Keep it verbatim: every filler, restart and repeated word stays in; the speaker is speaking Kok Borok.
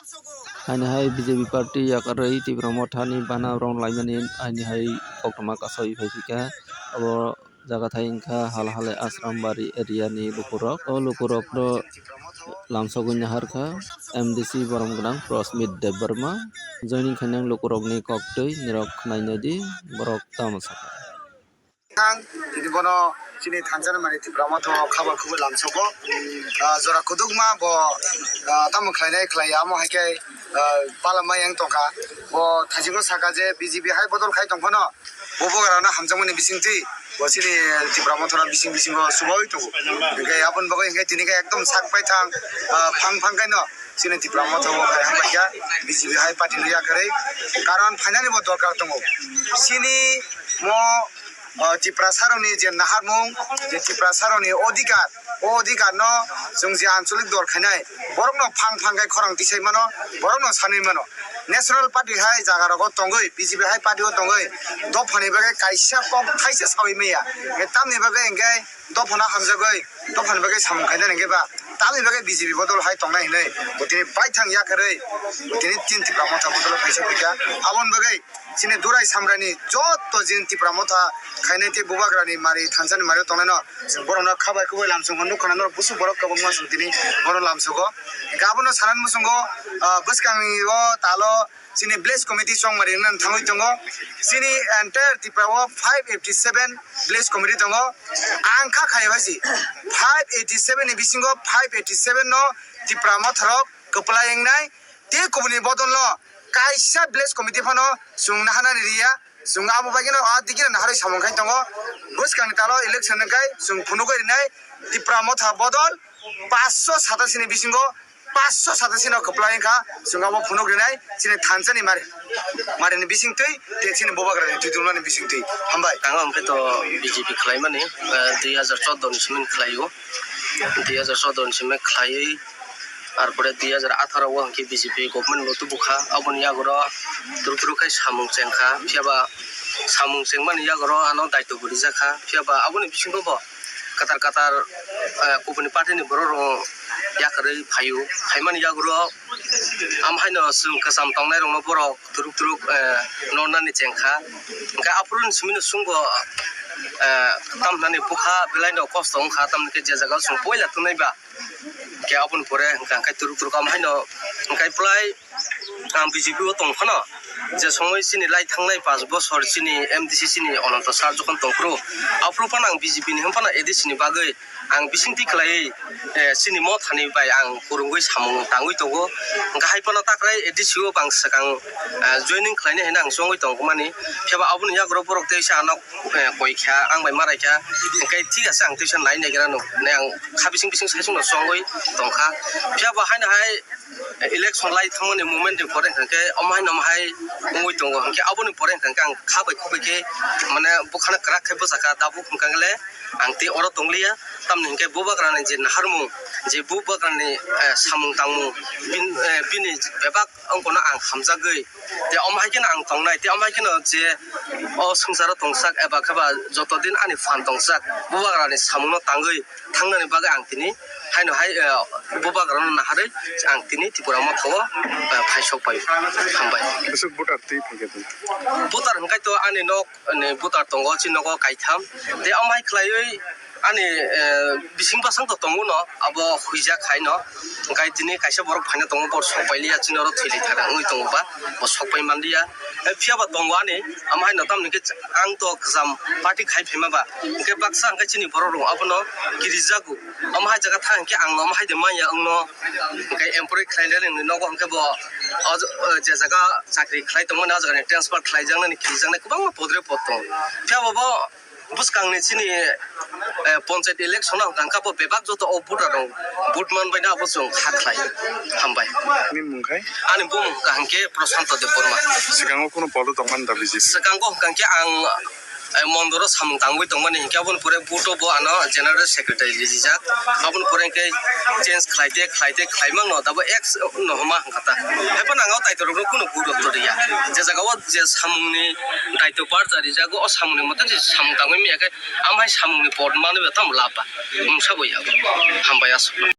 Haini hai B J P party yakarwi Tipra Mothani bana rong laimani haini hai koktwma kasawi phai phikha. Abo jaga thai wngkha Halhale Asrambari area ni lukurok. O lukurokno lamsogwi naharkha M D C borom gwnang Prosmit Debbarma. Joining khainai lukurokni koktwi nirok khwnainai di, borok tamo sakha. Ang tini bono chini thansa ni mani Tipra Motha o khabar khubui lamsogo. Ah, jora kudukma bo, ah, tamo khlainai khlai amo hai khe, ah, pala mai yang tongkha. Bo thaisingo saka je B J P hai bodol khai tongphano bo bogra no hamjakmani bisingtwi bo chini Tipra Motha no bising bisingo suboi tongo. Hingke aboni bagwi hingke tini khe ekdom sak pai thang, ah, phang phang khe no chini Tipra Motha o khai hambai kha B J P hai party no yakarwi. Karon phainani bo dorkar tongo. Chini mo ah, Tiprasarokni je naharmung, je Tiprasarokni odhikar, o odhikar no chwng je ancholik dol khainai, borokno phang phang khe khorang tisai mano, borokno sanwi mano. National party hai jaga rogo tongwi, B J P hai party o tongwi, dophani bagwi kaisa kok thaisa sawi maya. Hingkhe tamni bagwi hingkhe dophano hamjagwi, dophani bagwi samung khainani hingkhe ba tamni bagwi B J P bodol hai tongnai hinwi bo tini baithang yakarwi bo tini tin Tipra Motha bodol phaisa phaikha. Aboni bagwi chini Durai Samrani joto jin Tipra Motha khainai tei Bubagrani mari thansani mari tongnaino borokno khabai khubui lamsongo nukha norok busu borok kwbangma chwng tini bono lamsogo. Hingkhe abono sanani muchungo, ah, bwskangni o talo chini village committee chongmari wngna thangwi tongo. Chini entire Tripura o five eighty seven village committee tongo. Ang kha khayo hai si five eighty seven ni bisingo five eighty seven no Tipra Motharok kwplai wngnai. Tei kubuni bodolno kaisa village committee phano chwng naharnani riya. Chwng abo baikeno a digino naharwi samung khai tongo. Bwskangni talo election wngkhai chwng phunugwi rinai Tipra Motha bodol paanch sho satasini bisingo paanch sho satasino kwplai wngkha. Chwng abo phunuk rinai chini thansani mari, marini bisingtwi tei chini bubagrani twi dulmani bisingtwi. Hambai. Ang hwnkhe to B J P khlaimani, eh, dui hajar choudo ni simi khlaio. Dui hajar choudo ni simi khlaiwi, arpore dui hajar atharo o hwnkhe B J P government bo tubukha, aboni yagoro turu turu khai samung chengkha, phiyaba samung chengmani yagoro ano daitwbo rijakha, phiyaba aboni bisingo bo kwtal kwtal, eh, kubuni party ni borok rok yakarwi phaio, phaimani yagoro am haino chwng kwcham tongnai rokno borok turuk turuk, eh, nornani chengkha. Hwnkhe aphuru ni simi no chwngbo, eh, tamnani bwkha belai no kosto wngkha, tamni khe je jaga o chwng poila tongnai ba. Hwnkhe aboni pore hwnkha hwnkhe turuk turuk am haino hwnkhe belai ang B J P o tong phano je somoi chini lai thangnai paanch bosor chini M D C chini Ananto sir jokhon tong phuru aphuru phano ang B J P ni hwn phano A D C ni bagwi ang bisingtwi khlaiwi, eh, chini Mothani bai ang kwrwngwi samung tangwi tongo. Hwnkhe hai phano takrai A D C o bo ang swkang, eh, joining khlainai hinwi ang chongwi tongmani. Phiya ba aboni yagra borok teisa ano, eh, koi kha, ang bai ma rai kha. Hwnkhe thik ase ang teisa nai naigra no hinwi ang kha bising bising saichung no chongwi tongkha. Phiya ba haino hai election lai thangmani moment ni pore hwnkhe omo hai nomo hai wngwi tongo, hwnkhe aboni pore hwnkhe ang kha bai khuk bai khe mane bwkhano kwrak khe bwchakha, tabuk hwnkhe le ang tei oro tongliya. Tamni hwnkhe bubagrani je naharmung, je bubagrani, eh, samung tangmung, bin-, eh, bini bebak wngkhono ang hamjagwi, tei omo hai kheno ang tongnai, tei omo hai kheno je o swngcharo tongsak eba khe ba joto din ani phan tongsak, bubagrani samungno tangwi thangnani bagwi ang tini haino hai, eh, bubagrano naharwi ang tini Tipra Motha o, eh, phaisok pai hambai. Bwswk voter twi phaikha tini? Voter hwnkhe to ani nok ni voter tongo, chini nogo kaitham. Tei omo hai khlaiwi ani, eh, bising bwsang to tongo no, abo huijak hai no. Hwnkhe tini kaisa borok phaina tongo, bo sok pailiya, chini oro thwi lai thada wngwi tongo ba, bo sok pai manliya. Eh, phiya ba tongo ani, omo hai no tamni khe ang to kwcham party khai phaima ba. Hwnkhe baksa hwnkhe chini borok rok abono kirijago. Omo hai jaga thang hwnkhe ang omo hai de manya wngno. Hwnkhe employee khlai le nini nogo hwnkhe bo o, o je jaga chakri khlai tongmani o jaga ni transfer khlai jaknani kirijaknai kwbangma podre pod tongo. Phiya bo bo bwskangni chini, eh, ponchayat election o hwnkha hwnkha bo bebak joto o voter rok vote man baino abo chwng kha khlai. Hambai. Nini mung khai? Ani bumung hwnkha hwnkhe Prashanto Debbarma. Swkango kunu podo tongmani da B J P? Swkango hwnkha hwnkhe ang, eh, mondoro samung tangwi tongmani hwnkhe aboni pore vote o bo ano general secretary rijak. Aboni pore hwnkhe change khlai de, khlai de, khlai mangno dabo ex no homa hwnkha ta. Haiphano ang o daitwrokno kunu vote rok to riya. Je jaga o je samungni daitw barja rijago, o samungni mote je samung tangwi manya khe, amhai samungni vote manwi tamo laba. Mungsa bo ya. Hambai aswk.